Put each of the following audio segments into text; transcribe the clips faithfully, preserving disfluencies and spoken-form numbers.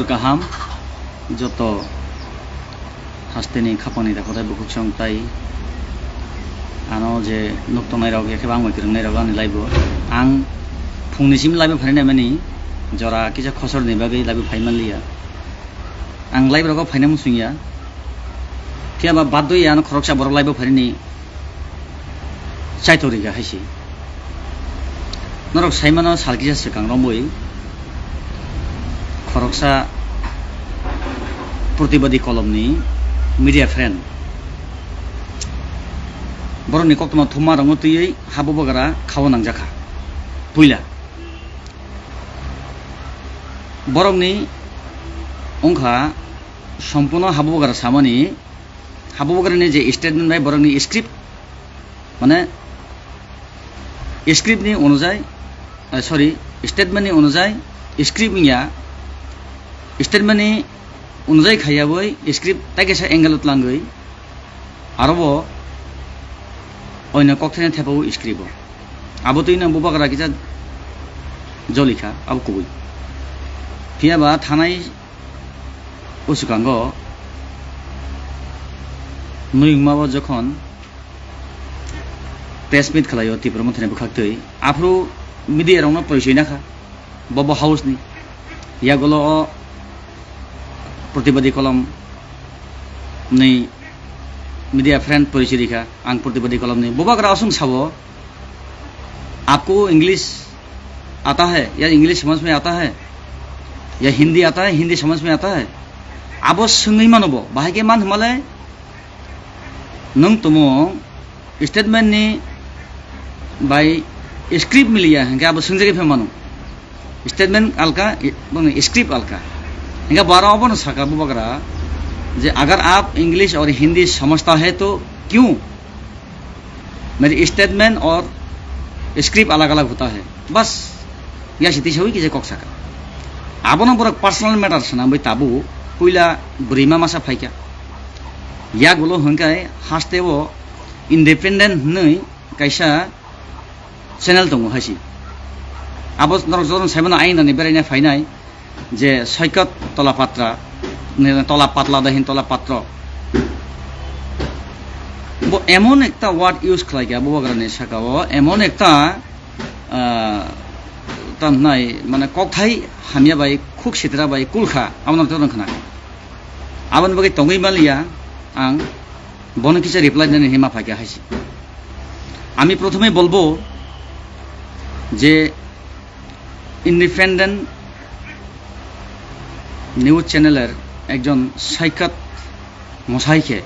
Kaham, joto hasteni khapangni dakhotai bukhuk song tai ano je nuk tongnai rok, yakhe bangbai kwrwngnai rok ani live o. Ang phungni simi live o phainai mani jora kisa khosor ni bagwi live o phai manliya. Ang live rogo phaina muchungya. Phiya ba baddo ya ano khoroksa borok live o phainani chaitor rikha hai se. Norok saimano sal kisa swkang romwi khoroksa Pratibadi Kolomni media friend borokni koktwma thumma rokno twiwi ha bubagra khao nangjakha. Puila borokni wngkha sompuno ha bubagra samani, ha bubagrani je statement bai borokni script, mane script ni onujai, eh, sorry, statement ni onujai script wngya, statement ni onujai khaiyawi script tai kaisa angle o tlangwi aro bo oino kokthaino thepawi script o. Abo twino bubagra kisa jolikha, abo kubui. Phiya ba thanai o swkango nuyungma o jokhon press meet khlaio Tipra Mothani bwkhaktwi, aphuru media rokno porisoi nakha, bo bo house ni yagulo o Pratibadi Kolom ni media friend porisoi rikha, ang Pratibadi Kolom ni. Bubagra aswng sabo, "Aapko English aata hai? Ya English samajh mein aata hai? Ya Hindi aata hai? Hindi samajh mein aata hai?" Abo swngwi mano bo, bahai khe man hwnmale nwng tumung statement ni bai script miliya hinkhe abo swngjagwi phaimano. Statement alka, i-, boni script alka. Hinkhe bo aro obono saka bubagra je, "Agar aap English aur Hindi samajhta hai to kyun? Mere statement aur script alag alag hota hai." Bas, ya siti sawi kisa kok saka. Abono borok personal matter swnamwi tabu puila bwrwima masa phaikha. Yagulo hwnkhe haste o independent hwnwi kaisa channel tongo hai se. Abo norok jotono saimano, aini dani beraina phainai je Soikat Tola Patra, ne, Tola Patla da hin Tola Patro. Bo emon ekta word use khlai kha bubagrani saka o, emon ekta, ah, tamhnai, mane kokthai hamya bai, khuk sitra bai kulkha, abo norok jotono khna. Aboni bagwi tongwi manliya ang, bono kisa reply nani hima phaikha hai se. আমি প্রথমে বলবো যে independent news চ্যানেলের একজন সৈকত মশাইকে,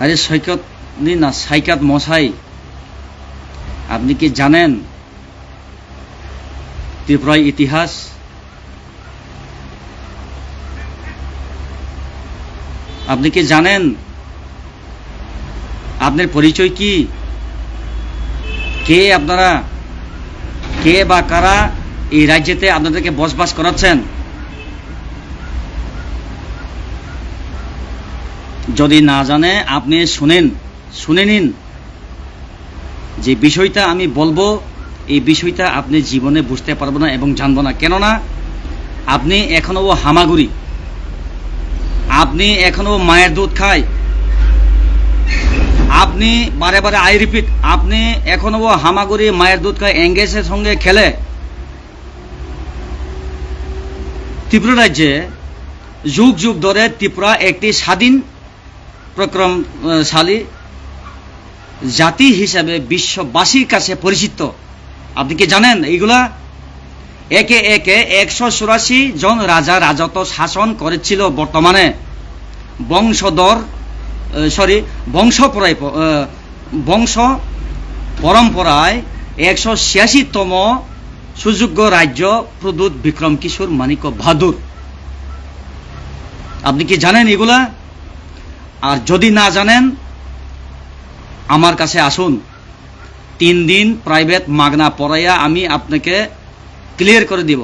আরে সৈকত নি না, সৈকত মশাই, আপনি কি জানেন ত্রিপুরার ইতিহাস? আপনি কি জানেন আপনার পরিচয় কি? কে আপনারা? কে বা কারা এই রাজ্যেতে আপনাদেরকে বসবাস করাচ্ছেন? যদি না জানে, আপনি শুনেন, শুনে নিন। যে বিষয়টা আমি বলবো, এই বিষয়টা আপনি জীবনে বুঝতে পারবেন না এবং জানবো না, কেননা আপনি এখনো ও হামাগুড়ি, আপনি এখনো ও মায়ের দুধ খায়, আপনি বারে বারে, আই রিপিট, আপনি এখনো ও হামাগুড়ি, মায়ের দুধ খায়, এঙ্গেসের সঙ্গে খেলে। ত্রিপুরা রাজ্যে যুগ যুগ ধরে ত্রিপুরা একটি স্বাধীন প্রক্রমশালী জাতি হিসাবে বিশ্ববাসীর কাছে পরিচিত। আপনি কি জানেন এইগুলা? একে একে একশো চুরাশি জন রাজা রাজত্ব শাসন করেছিল। বর্তমানে বংশধর, আহ, সরি, বংশ পরায় প-, আহ, বংশ পরম্পরায় একশো ছিয়াশিতম সুযোগ্য রাজ্য প্রদ্যুৎ বিক্রম কিশোর মাণিক্য বাহাদুর। আপনি কি জানেন এগুলা? আর যদি না জানেন, আমার কাছে আসুন, তিন দিন প্রাইভেট মাগনা পড়াইয়া আমি আপনাকে ক্লিয়ার করে দিব।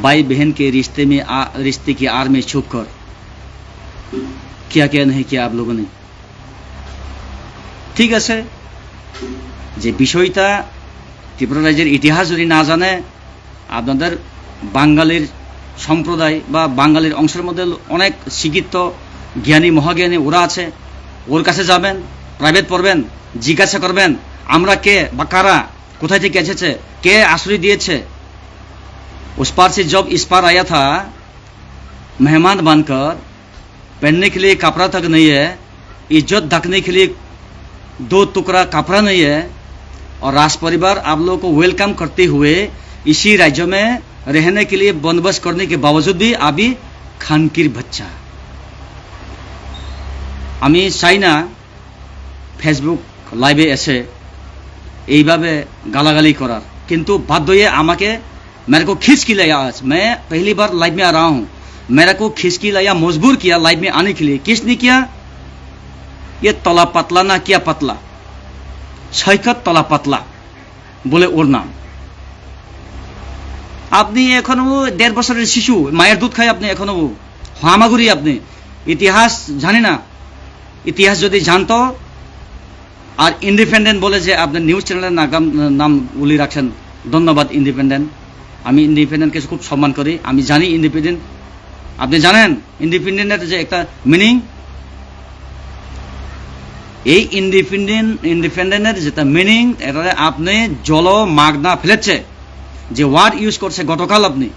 भाई बहन के रिश्ते में आ, रिश्ते की आड़ में छुप कर क्या क्या नहीं किया आप लोगों ने। ঠিক আছে, যে বিষয়টা ত্রিপুরা রাজ্যের ইতিহাস যদি না জানে, আপনাদের বাঙালির সম্প্রদায় বা বাঙালির অংশের মধ্যে অনেক শিক্ষিত, জ্ঞানী, মহাজ্ঞানী ওরা আছে, ওর কাছে যাবেন, প্রাইভেট পড়বেন, জিজ্ঞাসা করবেন, আমরা কে বা কারা, কোথায় থেকে এসেছে, কে আশ্রয় দিয়েছে। उस पार से जब इस पार आया था, मेहमान बनकर, पहनने के लिए कपड़ा तक नहीं है, इज्जत ढकने के लिए दो टुकड़ा कपड़ा नहीं है, और राज परिवार आप लोगों को वेलकम करते हुए इसी राज्य में रहने के लिए बंदोबस्त करने के बावजूद भी अभी खानकिर बच्चा। আমি চাই না ফেসবুক লাইভে এসে এইভাবে গালাগালি করার, কিন্তু বাধ্য হয়ে আমাকে, मेरे को खींच के लाया आज, मैं पहली बार लाइव में आ रहा हूँ, मेरे को खींच के लाया, मजबूर किया लाइव में आने के लिए। किसने किया? ये तला पतला ना क्या पतला, সৈকত তলা পাতলা বলে ওর নাম। আপনি এখনো দেড় বছরের শিশু, মায়ের দুধ খায় আপনি এখনো, হামাগুড়ি আপনি, ইতিহাস জানে না। ইতিহাস যদি জানতো, আর ইন্ডিপেন্ডেন্ট বলে যে আপনার নিউজ চ্যানেলের নাম, নাম উল্লেখ রাখছেন, ধন্যবাদ ইন্ডিপেন্ডেন্ট। আমি ইন্ডিপেন্ডেন্টকে খুব সম্মান করি, আমি জানি ইন্ডিপেন্ডেন্ট। আপনি জানেন ইন্ডিপেন্ডেন্টের যে একটা মিনিং? এই ইন্ডিপেন্ডেন্ট, ইন্ডিপেন্ডেন্টের যেটা মিনিং, এটা আপনি জল মাগনা ফেলেছে, যে ওয়ার্ড ইউজ করছে গতকাল আপনি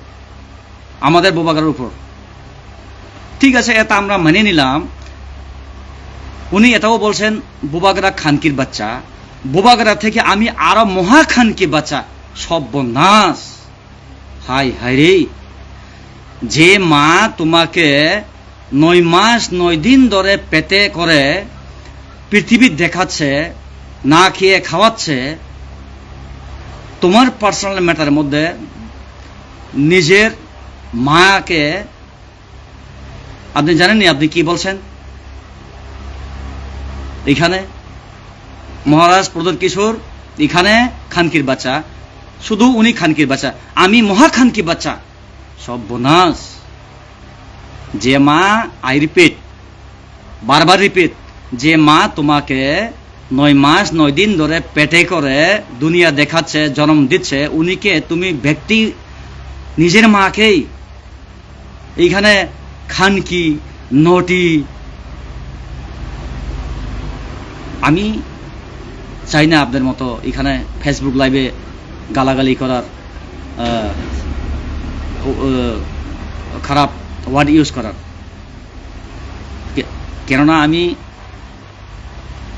আমাদের বুবাগরার উপর। ঠিক আছে, এটা আমরা মেনে নিলাম। উনি এটাও বলছেন, বুবাগরা খানকির বাচ্চা, বুবাগরা থেকে আমি আরো মহা খানকির বাচ্চা। সর্বনাশ! হায় হায় রে, যে মা তোমাকে নয় মাস নয় দিন ধরে পেটে করে পৃথিবী দেখাচ্ছে, না খেয়ে খাওয়াচ্ছে, তোমার পার্সোনাল ম্যাটারের মধ্যে নিজের মাকে আপনি জানেননি আপনি কি বলছেন? এখানে মহারাজ প্রদ্যোৎ কিশোর, এখানে খানকির বাচ্চা, শুধু উনি খানকির বাচ্চা, আমি মহা খানকির বাচ্চা। সর্বনাশ! যে মা, আই রিপিট, বারবার রিপিট, যে মা তোমাকে নয় মাস নয় দিন ধরে পেটে করে দুনিয়া দেখাচ্ছে, জন্ম দিচ্ছে, উনিকে তুমি ব্যক্তি নিজের মাকেই এইখানে খানকি, নটি, আমি চাই না আপনাদের মতো এখানে ফেসবুক লাইভে গালাগালি করার, আহ, ও, ও, খারাপ ওয়ার্ড ইউজ করার। কে-, কেননা আমি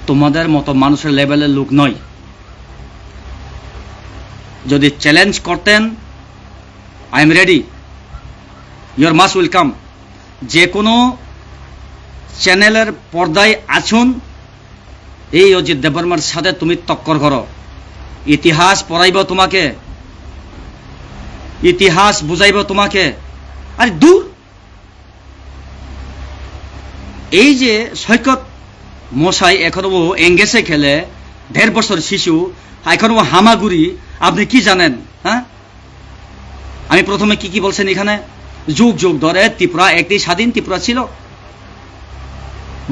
তোমাদের মতো মানুষের লেভেলের লোক নই। যদি চ্যালেঞ্জ করতেন, I am ready, you are most welcome। যে কোনো চ্যানেলের পর্দায় আসুন, এই অজিত দেববর্মার সাথে তুমি টক্কর করো। ইতিহাস পড়াইব তোমাকে, ইতিহাস বুঝাইব তোমাকে। আরে দূর। এই যে সৈকত মশাই এখনো ও এঙ্গেসে খেলে, দেড় বছর শিশু, এখনো ও হামাগুড়ি, আপনি কি জানেন? হ্যাঁ, আমি প্রথমে কি কি বলছেন এখানে? যুগ যুগ ধরে ত্রিপুরা একটি স্বাধীন ত্রিপুরা ছিল।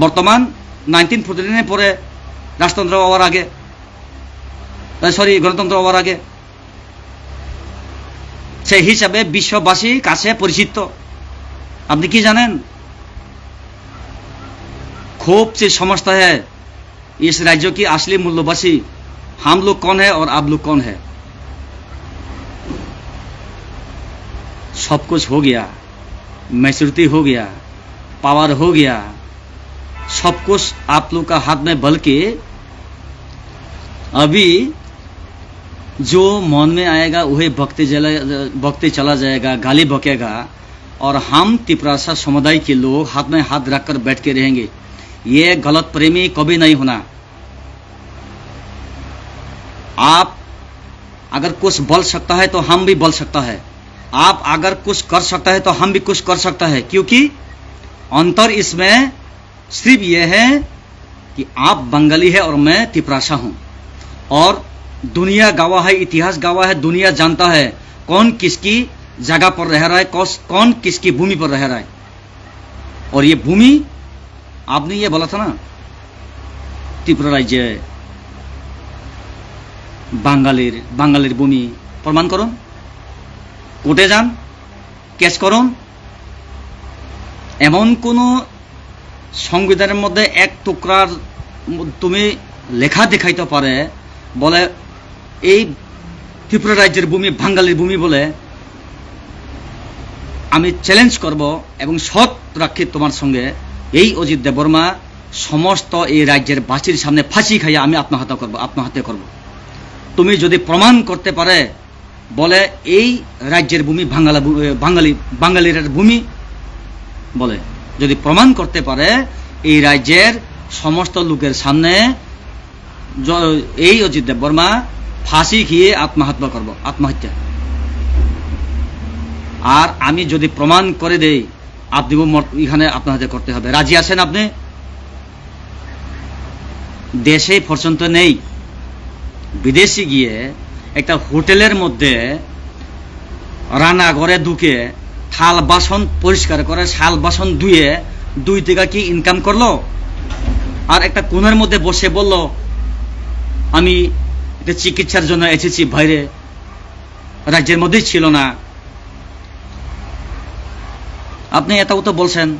বর্তমান নাইনটিন ফোরটি নাইনের পরে রাজতন্ত্র হওয়ার আগে, সরি, গণতন্ত্র হওয়ার আগে, সেই হিসাবে বিশ্ববাসীর কাছে পরিচিত। আপনি কি জানেন? খুব যে সমস্যা হয়, इस राज्य की असली मूल्यवासी हम लोग कौन है और आप लोग कौन है? सब कुछ हो गया, मैच्योरिटी हो गया, पावर हो गया, सब कुछ आप लोग का हाथ में, बल्कि अभी जो मन में आएगा वही बकते चला, बकते चला जाएगा, गाली बकेगा। और हम तिपरासा समुदाय के लोग हाथ में हाथ रखकर बैठ के रहेंगे। ये गलत प्रेमी कभी नहीं होना। आप अगर कुछ बोल सकता है तो हम भी बोल सकता है, आप अगर कुछ कर सकता है तो हम भी कुछ कर सकता है, क्योंकि अंतर इसमें सिर्फ ये है कि आप बंगाली है और मैं तिपरासा हूँ। और दुनिया गवाह है, इतिहास गवाह है, दुनिया जानता है कौन किसकी जगह पर रह रहा है, कौस-, कौन किसकी भूमि पर रह रहा है। और ये भूमि, आपने ये बोला था ना, त्रिपुरा राज्य বাঙালির, বাঙালির ভূমি প্রমাণ করুন, কোর্টে যান, কেস করুন। এমন কোনো সংবিধানের মধ্যে এক টুকরার ম-, তুমি লেখা দেখাইতে পারে বলে এই ত্রিপুরা রাজ্যের ভূমি বাঙালির ভূমি বলে? আমি চ্যালেঞ্জ করব এবং শর্ত রাখি তোমার সঙ্গে, এই অজিত দেববর্মা সমস্ত এই রাজ্যের বাসীর সামনে ফাঁসি খাইয়া আমি আত্মহত্যা করব, আত্মহত্যা করব। তুমি যদি প্রমাণ করতে পারে বলে এই রাজ্যের ভূমি বাঙালা ভূ-, এ, বাঙালি, বাঙালির ভূমি বলে, যদি প্রমাণ করতে পারে এই রাজ্যের সমস্ত লোকের সামনে য-, এই অজিত দেববর্মা ফাঁসি খেয়ে আত্মহত্যা করব, আত্মহত্যা। আর আমি যদি প্রমাণ করে দেই, আপনিও মর-, এখানে আত্মহত্যা করতে হবে। রাজি আছেন আপনি? দেশে পর্যন্ত নেই, বিদেশে গিয়ে একটা হোটেলের মধ্যে রান্নাঘরে ঢুকে থাল বাসন পরিষ্কার করে, থাল বাসন ধুয়ে দুই টাকা কি ইনকাম করলো? আর একটা কোণের মধ্যে বসে বলল, "আমি একটা চিকিৎসার জন্য এসেছি বাইরে, রাজ্যের মধ্যেই ছিল না।" আপনি এটা তো বলছেন,